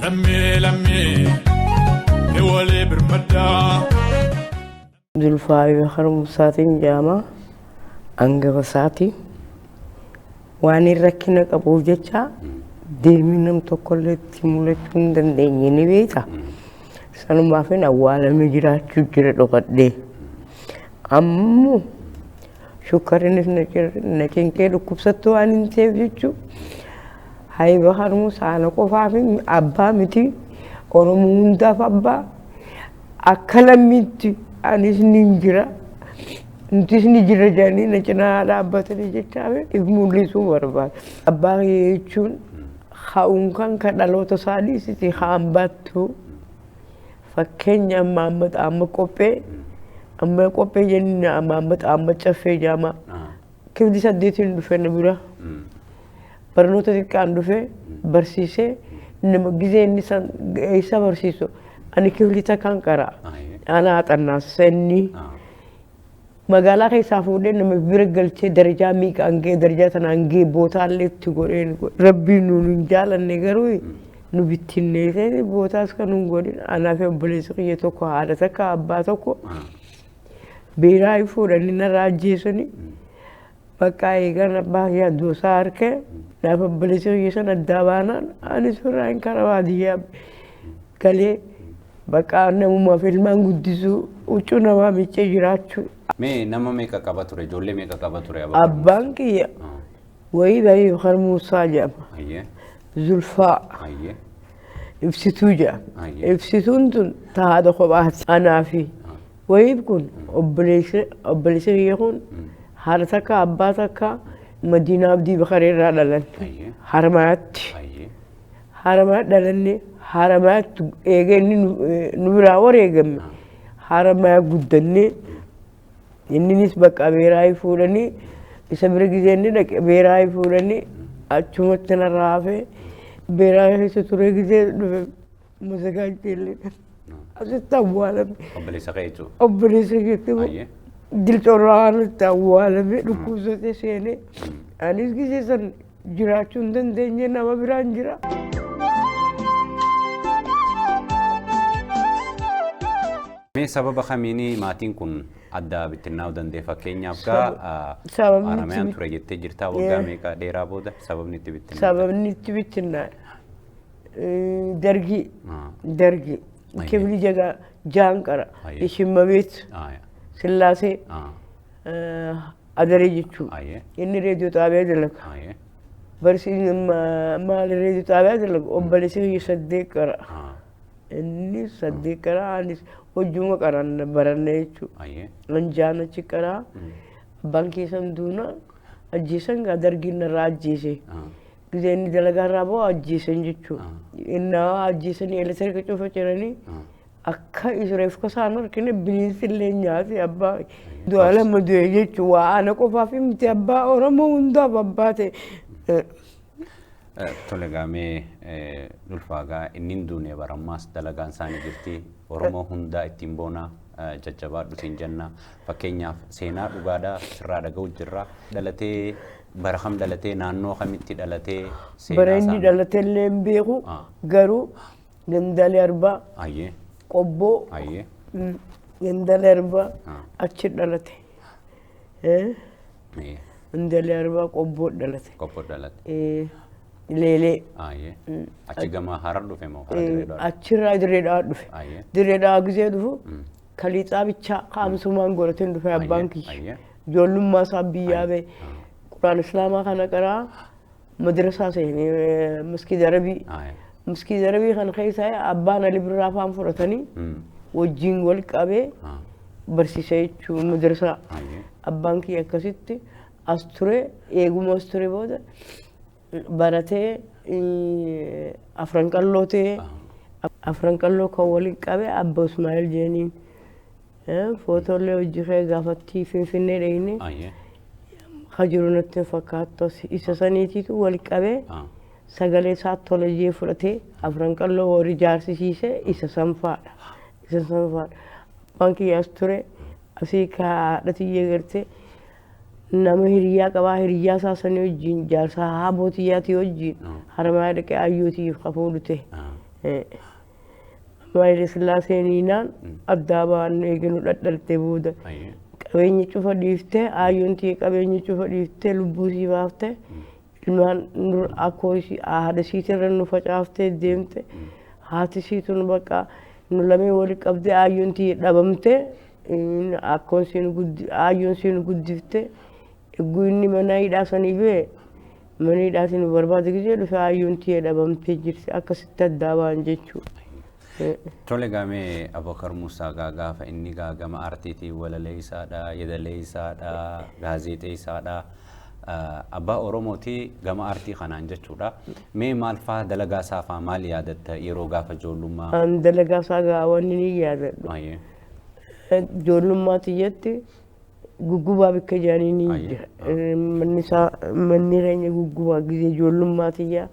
Lammii lammii ni walii birmaddaa. Zulfaa Abubakar Musaatiin jedhama. Hangafa isaati. Waan inni rakkina qabuuf jecha deemee nam tokkollee itti mul'achuu hin dandeenye ni beekta. Sanumaafin awwaalamee jiraachuu jira dhokadhee. Ammoo shukkarinis na cinqee dhukkubsattuu waan hin ta'eef jechuudha. Abubakar Musaa ana qofaaf abbaa miti. Oromoo hundaaf abbaa. Akka lammiitti anis ni jira. Nutis ni jira jedhanii na cinaa dhaabbatanii jechaaf if mul'isuu barbaada. Abbaa kiyya jechuun ha'uun kan ka dhaloota isaa dhiisiti haan baattu. Fakkeenya amma amma amma qophee amma qophee jenni amma amma amma caffee jedhama. Kifli saddeetiin dhufe na bira. Barnoota xiqqaan dhufe barsiisee nama gizee inni isa barsiisu ani kifli takkaan qara. Anaa xannaasisa inni. Magaalaa keessaa fuudhee nama bira galchee darajaa meeqaan ga'e darajaa tanaan ga'e bootaallee itti godheen rabbiin nuun hin jaalanne garuu nu bittinneessee bootaas kan nun godhin anaa fi obboleessi kiyya tokko haadha takka abbaa tokko beeraa fuudhanii narraa ajjeesanii bakka eegan abbaa kiyya addoosaa harkee naaf obboleessi kiyya sana addaa baanaan anis firraa hin kara baadiyyaa galee bakka namumaaf ilmaan guddisuu huccuu namaa miccee jiraachuu. Mee nama meeqa qaba ture? Ijoollee meeqa qaba ture? Abbaan kiyya wayii baay'ee Bakar Muusaa jedhama. Zulfaa. Ibsituu jedhama. Ibsituun tun haadha kophaati. Anaa fi wayii kun obboleessi kiyya kun haadha takka abbaa takka Madiinaa Abdii Bakaree irraa dhalan. Harmaatti. Haramaatti dhalanne haramaatti eega inni nu biraa wareegame haramaa guddannee inninis bakka beeraa fuudhanii isa bira gizee inni dhaqe beeraa fuudhanii achumatti narraa hafee beeraa keessa ture gizee dhufe masagaachillee asitti awwaalame. Obboleessa kee jechuudha. Obboleessa keetti dilcorraanitti awwaalame dhukkubsatee seenee anis gizee san jiraachuu hin dandeenye nama biraan jira. Mee sababa kamiini maatiin kun adda bittinnaa'uu danda'e? Fakkeenyaaf gaa Haramaayaa ture jettee jirtaa waggaa meeqa dheeraa booda sababni itti bittinnaa'e? Sababni itti bittinnaa'e dargii dargii kifli jagaa jaanqara ishimmabeet sillaasee adaree jechuudha. Inni reediyoo xaabiyaa dalaga. Barsiisni maali reediyoo xaabiyaa dalaga obboleessi kiyya saddeet qara. Inni saddeet qara anis hojjuma qaranna baranne jechuudha. Anjaan achi qaraa abbaan keessan duuna ajjeesan gaa dargiin narraa ajjeese. Gizee inni dalagaa irraa bahu ajjeesan jechuudha. Inni ajjeesanii elektiriika cufa ciranii akka reeffa isaan harkine bineensi illee nyaate abbaa. Du'a lama du'e jechuudha. Waa ana qofaaf miti abbaa Oromoo hundaaf abbaa ta'e. Tole gaamee Ulfaagaa inni hin duune barammaas dalagaan isaanii jirti. Oromoo hundaa ittiin boonaa jajjabaadhu siin jenna. Fakkeenyaaf seenaa dhugaadhaa sirraa dhaga'u jirra. Dhalatee bara kam dhalatee naannoo kamitti dhalatee Bara inni dhalatee illee hin beeku garuu Gandalee Arbaa Qobboo Gandalee Arbaa achi dhalate. Gandalee Arbaa Qobboo dhalate. Qobboo dhalate. Leelee. Achi gama Harar dhufe moo? Achirraa Dirree Dhawaa dhufe. Dirree Dhawaa gizee dhufu kaliixaa bichaa kaamsumaan godhateen dhufe abbaan kiyya. Ijoollummaa isaa biyyaa ba'e. Quraan Islaamaa kana qaraa madrasaa seenee maskiida Arabii. Maskiida Arabii kana keessa abbaan Ali Birraa faan fudhatanii wajjin wal qabee barsiise jechuun madrasaa. Abbaan kiyya akkasitti as ture eeguma as ture booda baratee afran qalloo ta'e afran qalloo kan waliin qabe abba Ismaa'eel jeeniin footoolee hojii kee gaafattii Finfinnee dhayine ka jiru natti hin fakkaattu isa saniitiitu wal qabee sagalee isaa tola jee fudhatee afran qalloo warri jaarsisiise isa sanfaadha. Isa sanfaadha. Abbaan kiyya as ture asii ka haadha tiyyee gartee nama hiriyaa qabaa hiriyaa isaa sanii wajjin jaarsaa haaboo tiyyaatii wajjin Haramayaa dhaqee ayyoo tiyyeef ka fuudhu ta'e. Amma Haile Sillaaseen hiinaan addaa ba'an eeginu dhadhalte booda. Qabeenya cufa dhiiftee aayyoon tiyya qabeenya cufa dhiiftee lubbuu sii baaftee ilmaan akkoo isii haadha isiitirra nu facaaftee deemte haati isiitu nu bakka nu lamee wali qabdee aayyoon tiyya dhabamtee akkoon sii nu guddi aayyoon sii nu guddifte egguu inni mana hidhaa sanii ba'e mana hidhaatii nu barbaade gisee dhufe aayyoon tiyya dhabamtee jirti akkasitti addaa ba'an jechuudha. Tole gaamee Abubakar Musaa gaa gaafa inni gaa gama aartiitiin walaleessaadha, yedaleessaadha, gaazexeessaadha. Abbaa Oromooti gama aartii kanaan jechuudha. Mee maal faa dalagaa isaa faa maal yaadatta yeroo gaafa ijoollummaa? An dalagaa isaa gaa wanni ni yaadadhu. Ijoollummaa tiyyatti guggubaa bikka jedhanii ni jira. Manni isaa manni keenya guggubaa gisee ijoollummaa tiyyaa.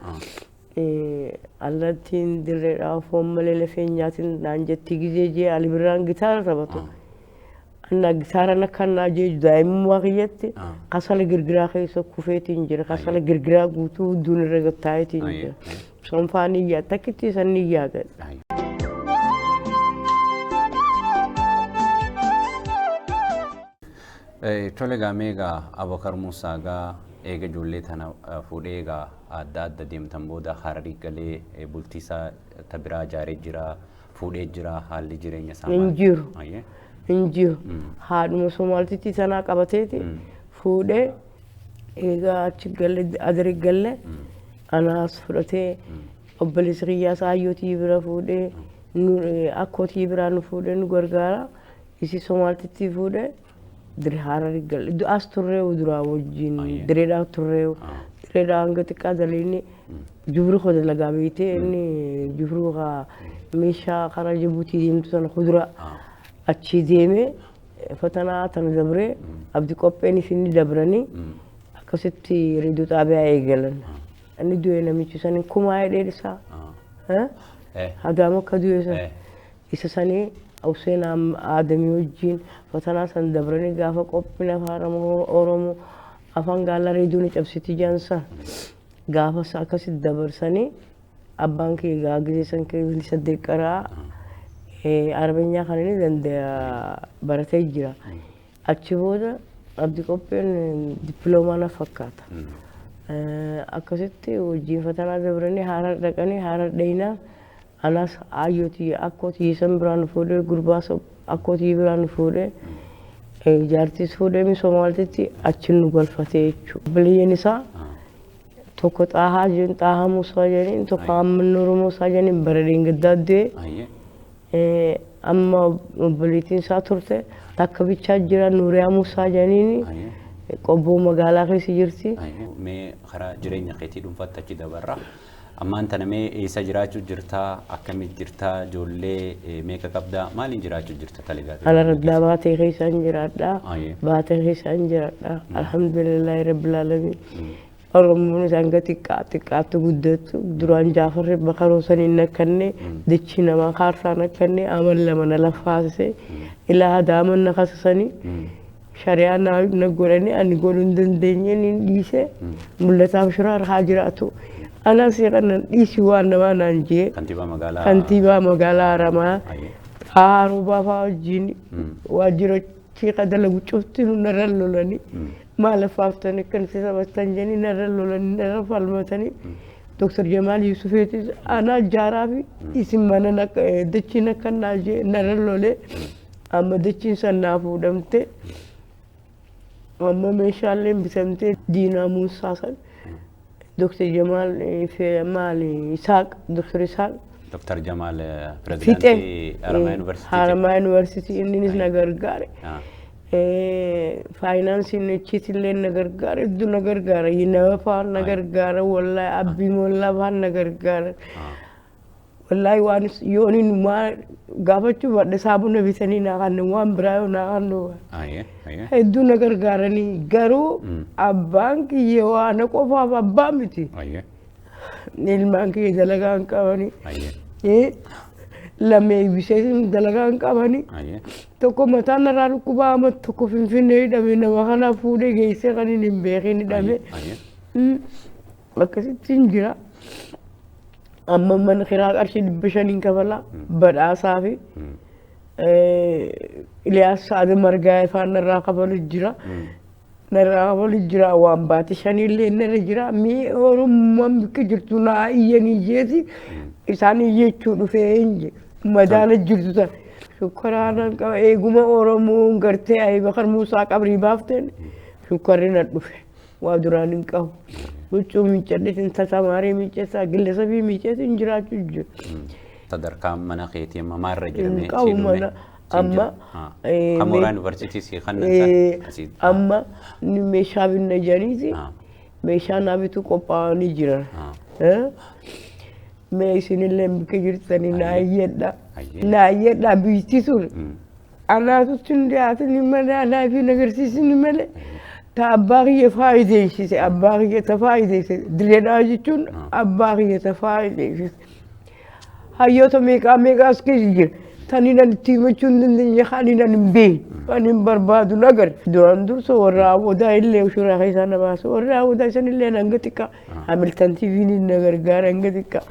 Allattiin dirreedhaa foon malee lafee nyaatin naan jetti gisee jee Ali Birraan gitaara taphatu. Annaa gitaara akka annaa jee daa'imummaa kiyyatti kasala girgiraa keessa kufeetiin jira. Kasala girgiraa guutuu hudduun irra gattaa'eetiin jira. Sanfaa ni yaada takkitti san ni yaadadha. Tole gaa mee gaa Abubakar Musaa gaa eega ijoollee tana fuudhee egaa adda adda deemtan booda Hararii galee bultii isaa ta biraa ijaaree jira fuudhee jira haalli jireenya isaa Hin jiru. Hin jiru. Haadhuma Somaaltitti tanaa qabateeti fuudhee eegaa achi galle Adarii galle anaas fudhatee obboleessi kiyyaas aayyootii bira fuudhee akkootii biraa nu fuudhee nu gargaara. Isii Somaaltitti fuudhee dire Hararii galle. As turree duraa wajjin direedhaa turree direedhaa hanga xiqqaa daliini jubri koo dalagaa beektee inni jubri kaa meeshaa karaa Jibuutii deemtu sana kuduraa achii deemee fatanaa tana dabree abdi qopheen isin dabranii akkasitti reediyoo xaabiyaa eegalan. Inni du'e namichi sanii kumaa hidheen isaa. Hadaama akka du'e sana. Isa sanii Hussein Aadamii wajjin fatanaa san dabranii gaafa qophiin afaan Oromoo afaan Gaallaa reediyoo ni cabsiti jedhan gaafa akkasitti dabarsanii abbaan kee gaa gisee san kee saddeet qaraa Arabeenyaa kan inni danda'a baratee jira. Achi booda abdi qopheen dippiloomaa na fakkaata. Akkasitti wajjin fatanaa dabranii haara dhaqanii haara dhayinaa anas aayyootii akkootii san biraan fuudhee gurbaas akkootii biraan fuudhee jaartiis fuudhee misoomaatitti achi nu galfatee jechuudha. Obboleeyyan isaa tokko Xaahaa jedhan Xaahaa Muusaa jedhaniin tokko Ammanni Oromoo isaa jedhaniin bara dheengaddaa du'e. Amma obboleettiin isaa turte takka bichaa jira Nuuriyaa Muusaa jedhaniin qobboo magaalaa keessa jirti. Mee karaa jireenya keetii dhuunfaatti achi dabarra. Ammaan tana mee eessa jiraachuu jirtaa? Akkamitti jirtaa? Ijoollee meeqa qabdaa? Maaliin jiraachuu jirta taligaa? Ana raddaa baatee keessaan jiraadha. Baatee keessaan jiraadha. Alhamdulillahi rabbil alamin. Oromoon isaan ga xiqqaa xiqqaatti guddattu duraan Jaafarri Bakaroo saniin nakkanne dachii namaa kaartaa nakkanne amal lama na laffaasise ilaa hadaaman na kasasanii shari'aa na godhanii ani godhuu hin dandeenye ni dhiise mul'ataaf shiraa haa jiraatu. Anas kanan dhiisi waan namaa naan jee. Kantiibaa magaalaa. Kantiibaa magaalaa Haramaa. Haaruu baafaa wajjin waajjira ciiqa dalagu cufti narra lolanii maal affaaftanii akkan itti taphattan jedhanii narra lolanii narra falmatanii Dr. Jamaal Yuusufeetis anaa jaaraa fi isin mana dachiin akka naa jee narra lolee amma dachiin san naa fuudhamte amma meeshaaleen bitamtee diinaa Muusaa san Dr. Jamaal maal Isaaq Dr. Isaaq Dr. Jamaal pirezidaantii Haramaa Yuunivarsiitii. Haramaa Yuunivarsiitii inninis na gargaare. Faayinaansiin achiitillee na gargaara hedduu na gargaara yinaba faan na gargaara wallaahi abbii mollaa faan na gargaara. Wallaahi waan yooniin maa gaafachuu badhe saabuna bitanii naa kannu waan biraa yoo naa kannu hedduu na gargaaranii garuu abbaan kiyya waan qofaaf abbaa miti. Ilmaan kiyya dalagaa hin qabanii. Lama eebbisee dalagaa hin qabanii. Tokko mataan narraa dhukkubaa amma tokko Finfinnee hidhame nama kana fuudhee geessee kan inni hin beekin hidhame. Akkasitti hin jira. Amma mana kiraa qarshii 500 kafalaa badhaasaa fi Iliyaas Saada Margaa ifaan narraa kafalu jira. Narraa kafalu jira waan baate shanillee narra jira. Mee Oromummaan bakka jirtu naa iyyanii jeeti isaan iyyachuu dhufee hin jedhu. Madaala jirtu sana. Shukkaraan qaba eeguma Oromoon gartee Abubakar Muusaa qabrii baafteen shukkarri na dhufe. Waa duraan hin qabu. Huccuu miiccadheetiin tasamaarii miicceessaa gillasabii miicceetiin jiraachuu jiru. Sadarkaan mana keetii amma maalirra jira Hin qabu mana amma. Kan mooraa yuunivarsiitii si kannan san. Amma ni meeshaa binna jedhaniiti meeshaa naa bituu qophaa'anii jiran. Mee isinillee bakka jirtanii naa iyyadha. Naa iyyadha biyyi sun. Anaatutti hin dhiyaatin malee anaa fi agarsiisin malee. Ta abbaa kiyya faayideessise abbaa kiyya ta faayideessise direedhaa jechuun abbaa kiyya ta faayideessise. Hayyoota meeqaa meeqaa as keessa jira. Tani nan itti himachuu hin dandeenye kan nan hin beekne kan hin barbaadu nagar. Duraan dursa warra awwadaa illee shuraa keessaa na baasa warra awwadaa isan illee hanga xiqqaa Hamilton TV'n na gargaara hanga xiqqaa.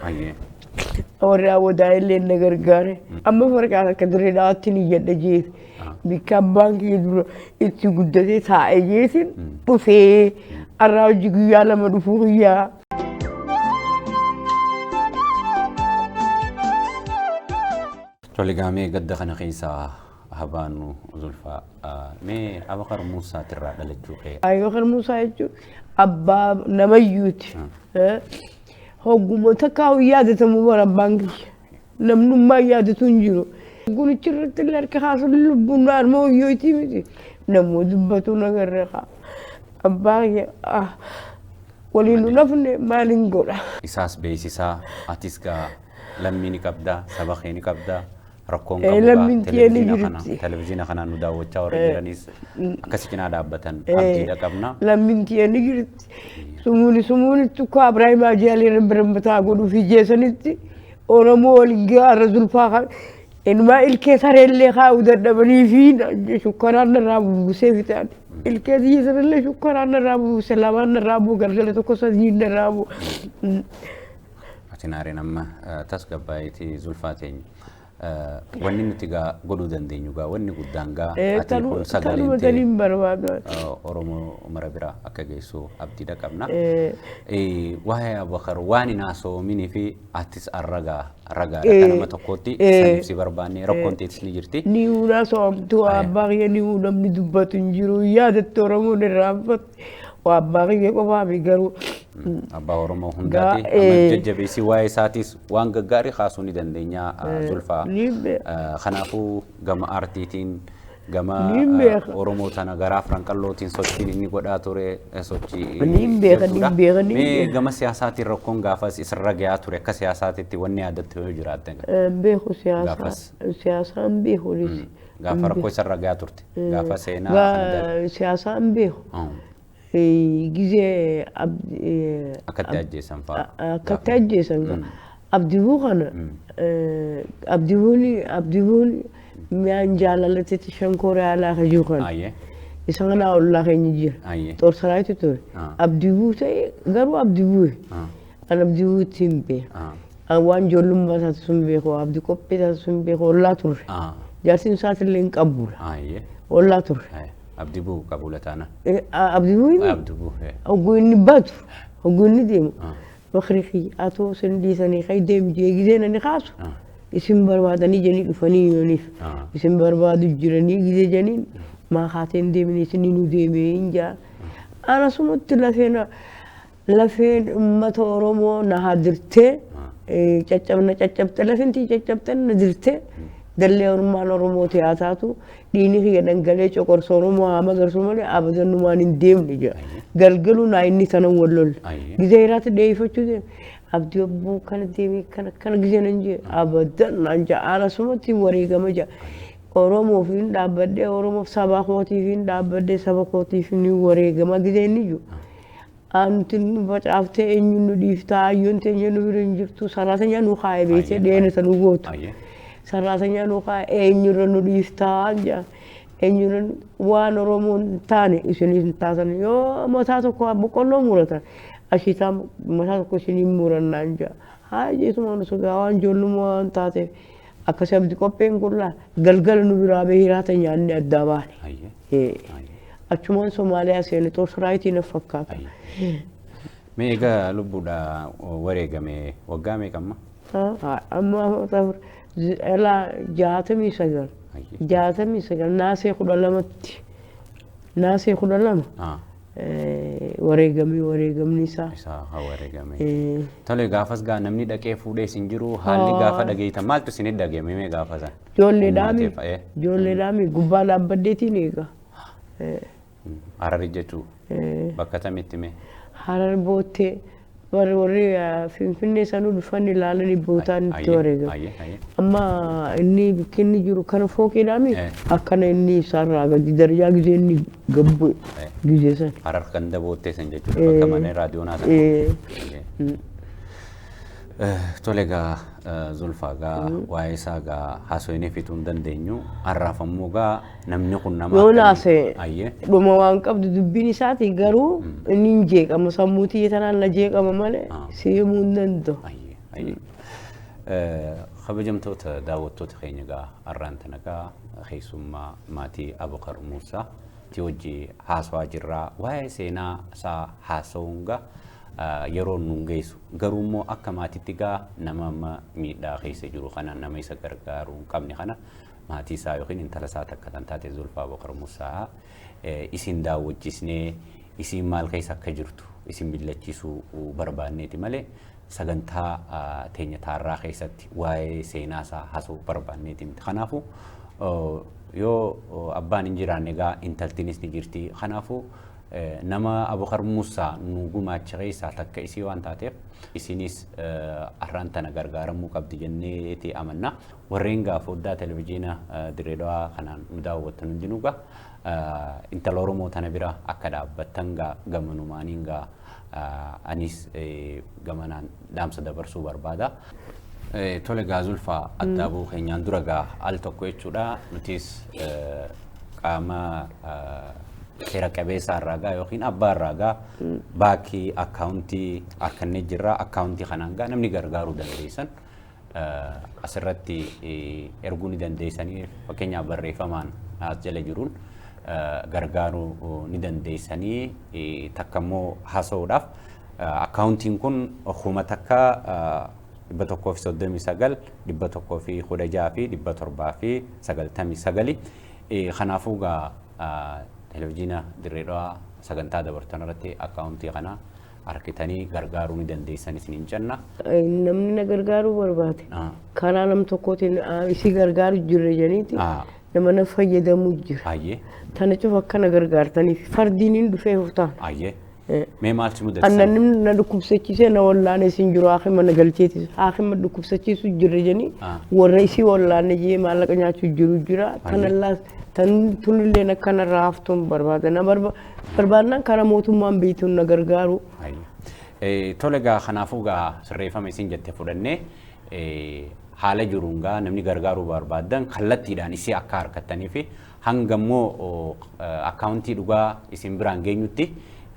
Warra awwadaa illee na gargaare. Amma farqaan akka dirree dhawaatti ni iyyadha jeeti. Bikka abbaan kiyya dura itti guddatee taa'ee jeetiin dhufee har'aa hojii guyyaa lama dhufuu guyyaa. Tole gaamee gadda kana keessaa habaanu Zulfaa. Mee Abubakar Muusaatirraa dhalachuu kee. Abubakar Muusaa jechuun abbaa namayyuuti. Hogguma takka yaadatamu bara abbaan kiyya. Namnummaa yaadatu hin jiru. Gunichi irratti illee harka kaasan lubbuun naannoo hoyyootii miti. Namuu dubbatu nagarra kaa. Abbaa kiyya waliin nu nafne maaliin godha. Isaas beeksisaa atis gaa lammii ni qabdaa saba kee ni qabdaa rakkoon qabu Lammiin tiyya ni jirti. Televizyiina kanaan nu daawwachaa warra jiranis akkasi cinaa dhaabbatan abdiidha qabna. Lammiin tiyya ni jirti. Sumuuni sumuuni tukka Abiraahim Ajaalee rabbi godhuuf jeesanitti Oromoo waliin gaara Zulfaa kan inumaa ilkee sareellee kaa'uu dadhabanii fi shukkaraan narraa buusee fixan. Ilkee biyya sanallee shukkaraan narraa buuse lamaan narraa buu galgala tokko sadii narraa buu. Ati naareen amma tasgabbaa'eetii Zulfaa teenya. Wanni nuti gaa godhuu dandeenyu gaa wanni guddaan gaa ati kun sagaleen ta'e barbaadu. Oromoo mara biraa akka geessu abdiidha qabna. Waa'ee Abubakar waan hin haasoominii fi atis arragaa ragaadha kan nama tokkootti saniif si barbaanne rakkoon teetis ni jirti. Ni hunaa soomtuu abbaa kiyya ni namni dubbatu hin jiru yaadatte Oromoon irraanfatte waa abbaa kiyya qofaa fi garuu. Abbaa Oromoo hundaati. Amma jajjabeessi waa'ee isaatis waan gaggaarii kaasuu ni dandeenya Zulfaa. Kanaafuu gama aartiitiin gama Oromoo tana gara afran qallootiin sochiin inni godhaa ture sochii. Mee gama siyaasaatiin rakkoon gaafas isirra gahaa ture akka siyaasaatitti wanni yaadatte yoo jiraatte. Beeku siyaasaa siyaasaan beeku. Gaafa rakkoo isarra gahaa turte gaafa seenaa. Siyaasaan beeku. Gizee akkatti ajjeesan fa'a. Akkatti ajjeesan fa'a. Abdibuu kana abdibuun mi'aan jaalalatetti shankoora yaalaa ka jiru kana. Isa kana ollaa keenya jira. Xoorsaraayitu ture. Abdibuu ta'e garuu abdibuu. An abdibuu ittiin beeku. Waan ijoollummaa isaati sun beeku abdii qophii isaati sun beeku ollaa turre. Jaarsiin isaatillee hin qabula. Ollaa turre. Abdibuu qabula taana. Abdibuu Abdibuu. Hogguu inni batu hogguu inni deemu. Bakri kiyya atoo isin dhiisanii ka'ii deemu jee gizee nani kaasu. Isin barbaadanii jedhanii dhufanii yooniif. Isin barbaadu jiranii gizee jedhaniin maa kaateen deemne isin nu deemee hin jaa. Ana sumatti lafeen uummata Oromoo na hadirtee caccabna caccabte lafeen tii caccabte na dirtee dallee ormaan Oromoo tiyaataatu dhiini kiyya dhangalee coqorsa Oromoo haa magarsu malee abadannumaan hin deemne jira. Galgaluu naa inni tanan wal lolle. Gizee hiraatti dheeyfachuu deeme. Abdii obboo kana deemee kana kana gizee nan jee abadan naan jaa ana sumatti wareegama jaa. Oromoof hin dhaabbadhee Oromoof saba kootiif hin dhaabbadhee saba kootiif ni wareegama gizee inni jiru. Anti nu facaaftee eenyu nu dhiiftaa hayyoon teenya nu bira hin jirtu saraasanyaa nu kaa'e beektee dheena isa nu gootu. Saraasanyaa nu kaa'e eenyurra nu dhiiftaa jaa. Eenyurra waan Oromoon taane isin hin taatan yoo mataa tokko boqqolloo muratan ashiitaa mataa tokko isin hin murannaan jaa. Haa jeetuma nu sogaa waan ijoollummaa waan taateef akkasii abdi qopheen kun laa galgala nu biraa bahee hiraata nyaanni addaa baane. Achumaan Somaaliyaa seene xoosiraayitii na fakkaata. Mee egaa lubbuudha wareegame waggaa meeqa amma? Amma 69. 69 naasee 12tti. Naasee 12. Wareegamii wareegamni isaa. Isaa haa wareegame. Tole gaafas gaa namni dhaqee fuudhee isin jiru haalli gaafa dhageeytan maaltu isin dhagahame mee gaafa san? Ijoollee dhaami. Ijoollee dhaami gubbaa dhaabbaddeetiin eega. Harari jechuu bakka tamitti mee? Harar boottee warri Finfinnee sanuu dhufan ilaalanii bootaan itti wareegame. Amma inni bakki inni jiru kana fooqiidhaami akkana inni isaarraa gadi darajaa gizee inni gabbu gizee san. Harar ganda boottee san jechuudha bakka mana raadiyoonaa san. Tole egaa Zulfaa gaa waa'ee isaa gaa haasofnee fixuu hin dandeenyu. Har'aaf ammoo gaa namni kun nama Yoo naase dhuma waan qabdu dubbiin isaati garuu inni hin jeeqama sammuu tiyya tanaan na jeeqama malee si himuu hin danda'u. Kabajamtoota daawwattoota keenya gaa har'aan tana gaa keessummaa maatii Abukar Muusaa ti wajji haasawaa jirraa waa'ee seenaa isaa haasawuun gaa yeroo nuun geessu garuu immoo akka maatiitti gaa nama amma miidhaa keessa jiru kana nama isa gargaaruu hin qabne kana maatii isaa yookiin intala isaa takka kan taate Zulfaa Abukar Muusaa isin daawwachiisnee isin maal keessa akka jirtu isin billachiisuu barbaanneeti malee sagantaa teenya taarraa keessatti waa'ee seenaa isaa haasa'uu barbaanneeti miti. Kanaafuu yoo abbaan hin jiraanne egaa intaltinis ni jirti. Kanaafuu nama Abukar Muusaa nu gumaacha keessaa takka isii waan taateef isinis har'aan tana gargaaramuu qabdi jenneeti amanna. Warreen gaa foddaa televizyiina Dirree Dhawaa kanaan nu daawwattan hundinuu gaa intala Oromoo tana bira akka dhaabbattan gaa gamanumaaniin gaa anis gamanaan dhaamsa dabarsuu barbaada. Tole gaa Zulfaa addaabuu keenyaan dura gaa al tokko jechuudha nutis qaama seera qabeessaa irraa gaa yookiin abbaa irraa gaa baakii akkaawuntii harkannee jirra akkaawuntii kanaan gaa namni gargaaruu dandeessan asirratti erguu ni dandeessanii fakkeenyaaf barreeffamaan as jala jiruun gargaaruu ni dandeessanii takka immoo haasa'uudhaaf akkaawuntiin kun 1,139 116 799. Kanaafuu gaa televizyiina Dirree Dhawaa sagantaa dabartan irratti akkaawuntii kana harkitanii gargaaruu ni dandeessan isiniin jenna. Namni na gargaaruu barbaade karaa nam tokkootiin isii gargaaru jirre jedhaniiti nama na fayyadamuu jira. Tana cufa akka na gargaartaniif fardiin hin dhufee hoftaan. Mee maaltu mudate? Annan na dhukkubsachiisee na wallaane isin jiru haakima na galcheetis haakima dhukkubsachiisu jirre jedhanii warra isii wallaane jee maallaqa nyaachuu jiru jira. Tanallaas tunillee akkanarraa haftuun barbaada. Na barbaadnaan karaa mootummaan beektuun na gargaaru. Tole gaa kanaafuu gaa sirreeffama isin jette fudhannee haala jiruun gaa namni gargaaruu barbaadan kallattiidhaan isii akka harkattanii fi hanga immoo akkaawuntii dhugaa isin biraan geenyutti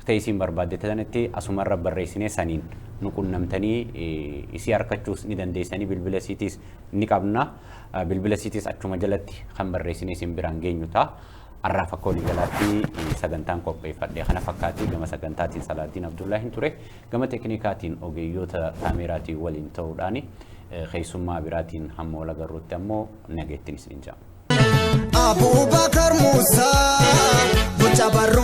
ta'e isin barbaaddettanitti asumarra barreessinee saniin nu qunnamtanii isii harkachuus ni dandeessanii bilbila isiitiis ni qabna. Bilbila isiitiis achuma jalatti kan barreessinee isin biraan geenyu ta'a. Har'aaf akka waliigalaatti sagantaan qopheeffadhe kana fakkaatti gama sagantaatiin Salaaddiin Abdullaahiin ture gama teeknikaatiin ogeeyyoota kaameraatiin waliin ta'uudhaan keessummaa biraatiin hamma wal agarruutti ammoo nageettiin isin jedhama. Abubakar Musa, Bucha Barru.